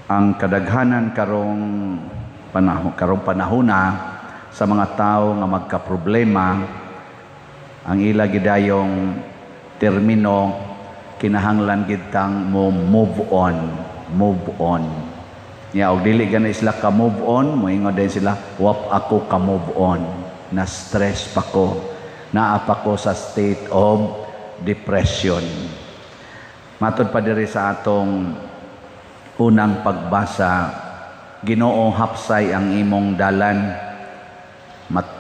Ang kadaghanan karong panahona sa mga tao nga magkaproblema, ang ila gidayong termino, "Kinahanglan gid tang mo move on, move on." Nya og dili gani sila ka move on, moingon din sila, "Wa pa ako ka move on, na stress pa ko, naa pa ko sa state of depression." Matod pa diri sa atong unang pagbasa, "Ginoo, hapsay ang imong dalan,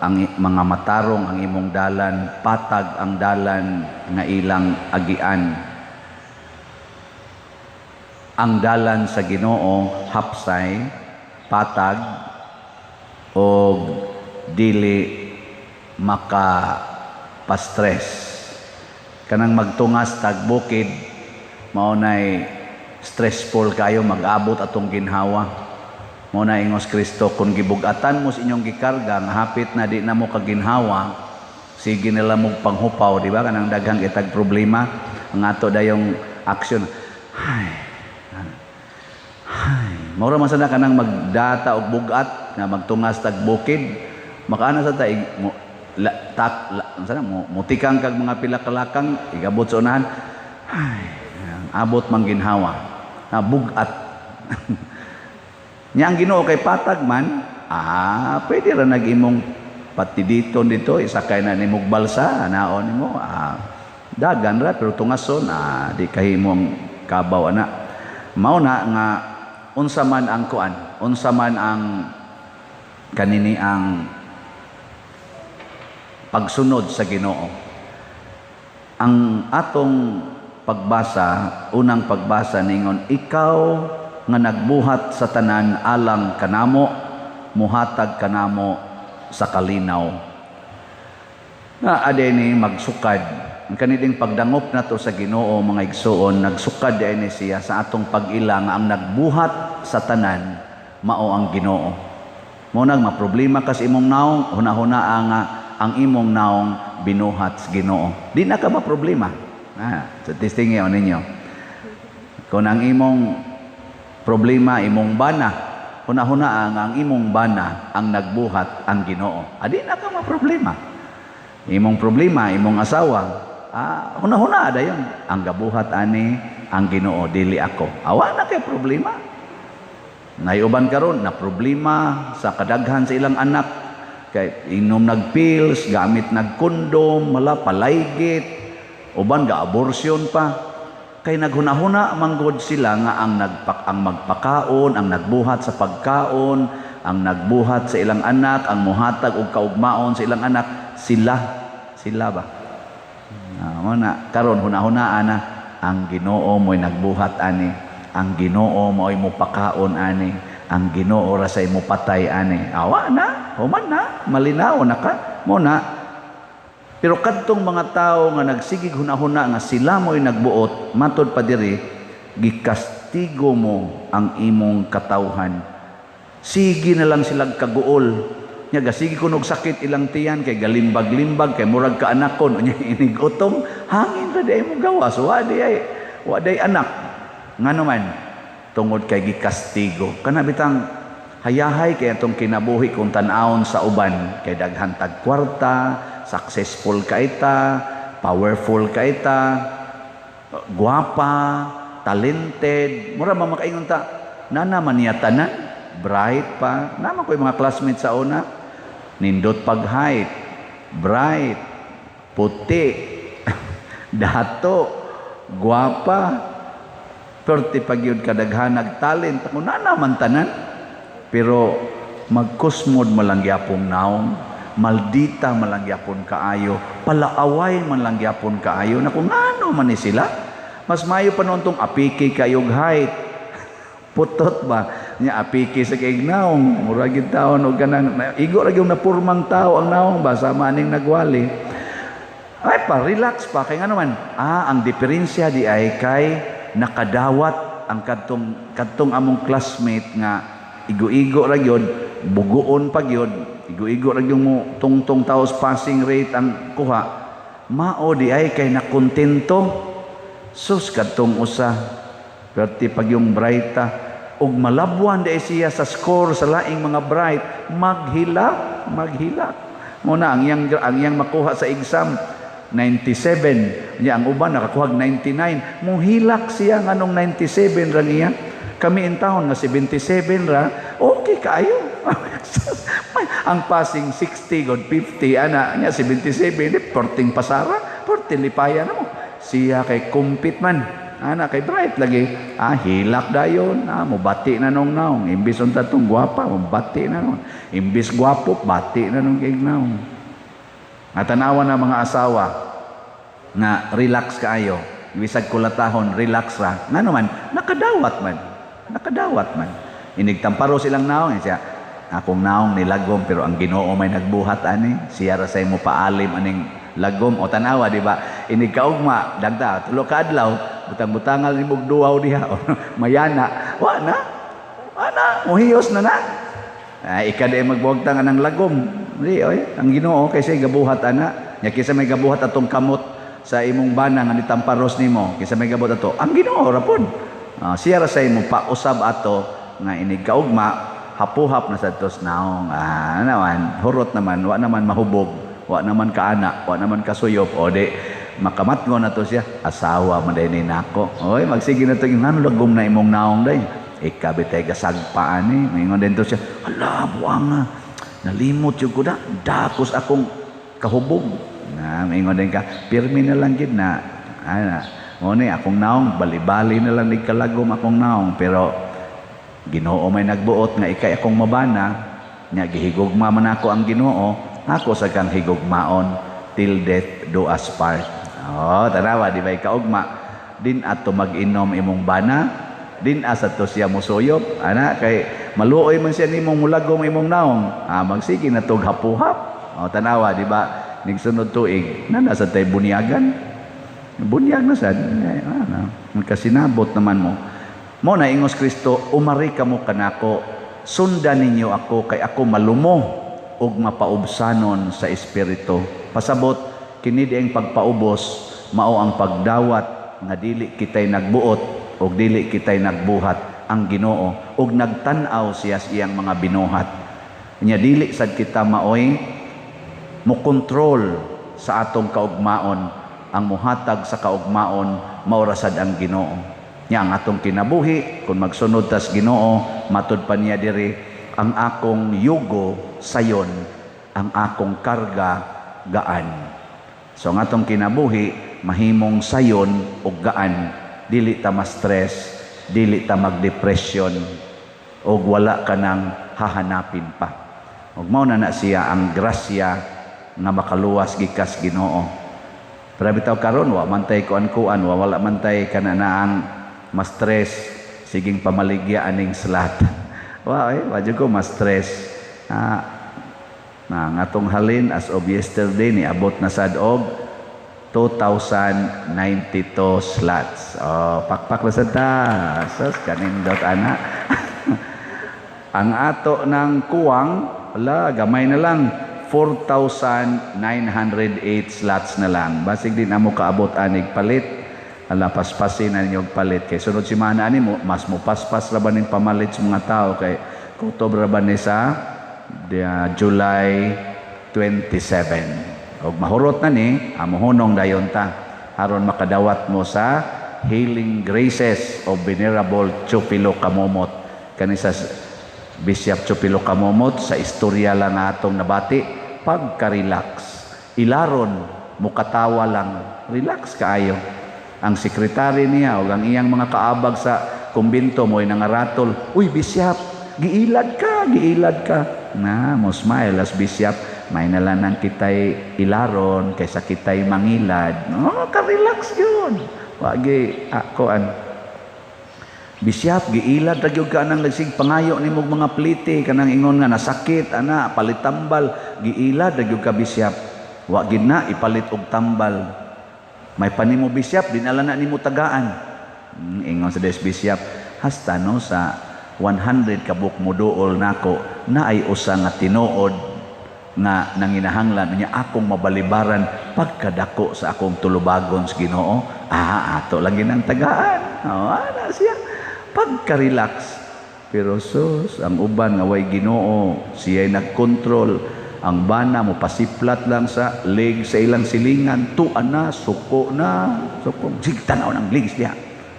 ang mga matarong ang imong dalan, patag ang dalan nga ilang agian." Ang dalan sa Ginoo hapsay, patag og dili maka pa-stress. Kanang magtungas tag bukid, mao nay stressful kayo, mag-abot atong ginhawa. Mao na ingos Kristo, "Kung gibugatan mo sa inyong gikarga nga hapit na di na mo kaginhawa, sige nila mo panghupaw," di ba? Kanang daghang itag problema, ang ato dayong action. Hay. Hay, mura man sana kanang magdata og bugat nga magtungas tag bukid, makaana sa ta mo, la, tak la, unsa na mo mutikang kag mga pila kalakang igabot sa unahan. Hay, abot man ginhawa. Na bugat. Nya ang Ginoo kay patag man, pwede ra nag imong pati dito dito isakay na nimog balsa, anaon nimo, dagan ra pero tungason, di kahimong kabaw ana. Mao na nga unsa man ang kuan, unsa man ang kanini ang pagsunod sa Ginoo. Ang atong pagbasa, unang pagbasa ningon, "Ikaw nga nagbuhat sa tanan alang kanamo, muhatag kanamo sa kalinaw." Nga adeni magsukad ang kaniding pagdangop nato sa Ginoo, mga igsuon, nagsukad ni siya sa atong pag-ila nga ang nagbuhat sa tanan mao ang Ginoo. Mo nang maproblema ka sa imong naong, hunahuna nga ang imong naong binuhat sa Ginoo. Di na ka maproblema. Sa testing ninyo. Kung ang imong problema imong bana, hunahuna ang imong bana ang nagbuhat ang Ginoo. Adi na ka maproblema. Imong problema imong asawa, hunahuna dayon ang gabuhat ani ang Ginoo, dili ako. Awa na kay problema. Nayuban karon na problema sa kadaghan sa ilang anak kay inom nag pills, gamit nag kondom, mala palaygit, uban ga abortion pa. Kay naghunahuna manggod sila nga ang magpakaon, ang nagbuhat sa pagkaon, ang nagbuhat sa ilang anak, ang muhatag og kaugmaon sa ilang anak, sila. Sila ba? Mo na karon hunahunaan na ang Ginoo mo'y nagbuhat ani, ang Ginoo mo'y mopakaon ani, ang Ginoo ra say mopatay ani. Awa na, human na, malinaw na ka. Mo na. Pero kadtong mga tao nga nagsigig hunahuna nga sila mo'y nagbuot, matod pa diri, "Gikastigo mo ang imong katawhan." Sige na lang silang kaguol. Nya gasige kuno og sakit ilang tiyan kay galimbag-limbag kay murag ka anakon nya inig utom, hangin ra di mo gawas, wa di ay wa di anak. Ngano man? Tungod kay gikastigo. Kana bitang hayahay kay atong kinabuhi kung tan-awon sa uban kay daghan tag kwarta, successful ka ita, powerful ka ita, gwapa, talented, mura man makaingon ta, nana man niya tanan, bright pa. Naman ko yung mga classmates sa una, nindot pag height, bright, puti, dato, gwapa, perti pag yun kadaghanag talent, ako na naman tanan. Pero magkusmod malang gyapong naong, maldita malang gyapon kaayo, palaaway man lang gyapon kaayo, na kung ano man ni sila, mas mayo pa noon tong apiki kayog height. Putot ba? Nya apiki sa kay naong, mura gid taon og kanang igo ra gyud napurmang tao ang naong ba sama aning nagwali. Ay pa relax pa kay ngano man. Ang diferensya di ay kay nakadawat ang kadtong kadtong among classmate nga igo-igo ra gyud, buguon pa gyud, igo-igo ra gyud mo tungtong taos passing rate ang kuha. Mao di ay kay nakontento. Sus, kadtong usa perti pag yung brighta. Ug malabwan di siya sa score sa laing mga bright, maghilak, maghilak. Mo na ang iyang makuha sa exam 97. Nya ang uban nakakuha 99. Muhilak siya nganong 97 ra niya. Kami in town nga 77 ra, okay kaayo. Ang passing 60 god 50 ana nya 77 di perting pasara, perting lipaya na mo. Siya kay compete man. Ana kay bright lagi. Ah, hilak dayon. Ah, mubati na nung naong. Imbis unta tong gwapa, mubati na nun. Imbis gwapo, bati na nung kay naong. Nga tanawa na mga asawa nga relax kaayo. Bisag kulatahon, relax ra. Ngano man, nakadawat man. Nakadawat man. Inig tamparo silang naong siya. Akong naong nilagom pero ang Ginoo may nagbuhat ani. Siya ra say mo paalim aning lagom o tanawa, di ba? Inig kaugma, dagda 3 ka adlaw, butang-butangal ni mog duwaw diha mayana. Wa na. Wa na, muhiyos na na. Ay, ika di magbuwagtang anang lagom. Di oy, ang Ginoo kay siya gabuhat ana. Nya kinsa may gabuhat atong kamot sa imong bana nga nitamparos nimo, kinsa may gabuhat ato? Ang Ginoo ra pud. Siya ra say mo pausab ato nga inig kaugma hapuhap na sa tos naong. Ah, naman, hurot naman, wa naman mahubog, wa naman kaana, wa naman kasuyop o di makamatngon na to siya, asawa man day ni nako. Oy, magsige na to ngano lagom na imong naong day? Ikaw bitay gasagpa ani. Maingon din to siya, "Hala, buanga. Nalimot yung ko na. Dakos akong kahubog." Na, maingon din ka, "Pirmi na lang gid na. Ana, mo ni akong naong, bali-bali na lang ni kalagom akong naong. Pero Ginoo may nagbuot nga ikay akong mabana, nya gihigugma man ako ang Ginoo, ako sa kang higugmaon till death do us part." Oh, tanawa, di ba kaugma? Din ato mag-inom imong bana, din asa to siya musuyop, ana kay maluoy man siya nimong mulagom imong naong. Ah, magsige na tog hapuhap. Oh, tanawa, di ba? Nigsunod tuig, na nasa tay bunyagan. Bunyag na sad. Eh, ano, kasinabot naman mo. Mo na ingos Kristo, "Umari kamo kanako, sundan ninyo ako kay ako malumo ug mapaubsanon sa espiritu." Pasabot kini dieng pagpaubos mao ang pagdawat nga dili kitay nagbuot ug dili kitay nagbuhat, ang Ginoo, ug nagtan-aw siya sa iyang mga binuhat. Nya dili sad kita maoy mo kontrol sa atong kaugmaon. Ang muhatag sa kaugmaon mao ra sad ang Ginoo. Nya ang atong kinabuhi kung magsunod tas Ginoo, matud pa niya diri, "Ang akong yugo sayon, ang akong karga gaan." So ang atong kinabuhi mahimong sayon ug gaan, dili ta ma-stress, dili ta magdepression ug wala ka nang hahanapin pa. Ug mao na na siya ang grasya nga makaluwas gikas Ginoo. Pero bitaw karon wa man tay kuan-kuan, wa wala man tay kana na ang ma-stress siging pamaligya aning slot. Wa eh, wa jud ko ma-stress. Ah, na ang atong halin as of yesterday ni abot na sad og 2,092 slots. Oh, pakpak na sad ta. Sus, kanindot ana. Ang ato ng kuwang, wala, gamay na lang. 4,908 slots na lang. Basig din amo kaabot anig palit. Ala, paspasin na ninyo palit. Kay sunod simana ani mo, mas mo paspas ra ba ning pamalit sa mga tao kay kutob ra ba ni sa July 27. Og mahurot na ni, amohonong dayon ta aron makadawat mo sa Healing Graces of Venerable Chupilo Camomot. Kani sa Bishop Chupilo Camomot, sa istorya lang atong nabati, pagka-relax. Ilaron, mukatawa lang, relax kaayo. Ang sekretary niya o ang iyang mga kaabag sa kumbinto mo'y nangaratol, "Uy, Bishop, giilad ka, giilad ka." Na, mo smile as Bishop, may nalanan kitay ilaron kaysa kitay mangilad. No, ka-relax yun. Wagi, ako an. "Bishop, giilad ra gyud ka anang nagsig pangayo nimo mga plite kanang ingon nga nasakit ana palit tambal, giilad ra gyud ka, Bishop." "Wa gid na ipalit og tambal. May panimo, Bishop, dinala na nimo tagaan." Ingon sa des Bishop, "Hasta no sa 100 ka buok moduol nako na ay usa nga tinuod nga nanginahanglan niya akong mabalibaran pagkadako sa akong tulubagon sa Ginoo. Ah, ato lang ginang tagaan." Oh, ana siya. Pagka-relax. Pero sus, ang uban nga way Ginoo, siya'y nagkontrol. Ang bana mo pasiplat lang sa leg sa ilang silingan, tuan na, suko na, suko. Sige, tanaw ng legs diha.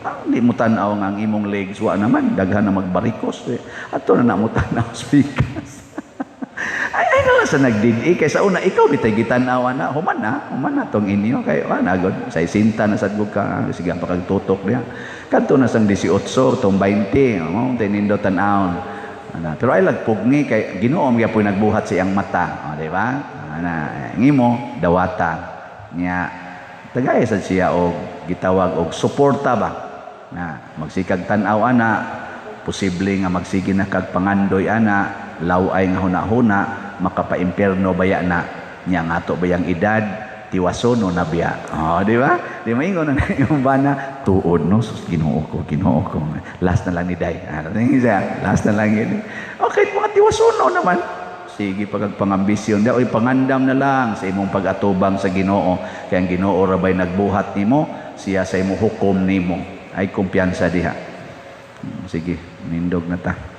Ah, hindi mo tanaw nga ang imong legs, wa naman, daghan na magbarikos. Eh. Ato na na mo tanaw sa pikas. Ay, ay na lang sa nagdidi. Kay sa una, ikaw bitay gitanawa na, human na tong inyo. Kay, wa na, god, sa isinta na sad ka, sige, pakagtutok diha. Kadto na sang 18, tong 20, mo tinindo tan-awon. Ana, pero ay lagpugni kay Ginoo gyapon nagbuhat sa iyang mata, o, di ba? Ana, ngimo dawata. Nya tagay sad siya og gitawag og suporta ba. Na magsikag tan-aw ana, posible nga magsige na kag pangandoy ana, law-ay nga huna-huna, makapaimpierno baya na. Nya nga ato bayang edad, tiwason na biya. Oh, di ba? Di maingon na yung bana, tuod no, sus, Ginoo ko, Ginoo ko. Last na lang ni Day. Ah, siya, last na lang yun. Okay, mga tiwasono naman. Sige, pag pangambisyon, di, oy, pangandam na lang sa imong pag-atubang sa Ginoo. Kaya ang Ginoo rabay nagbuhat nimo, siya sa imo hukom nimo. Ay kumpiyansa diha. Sige, nindog na ta.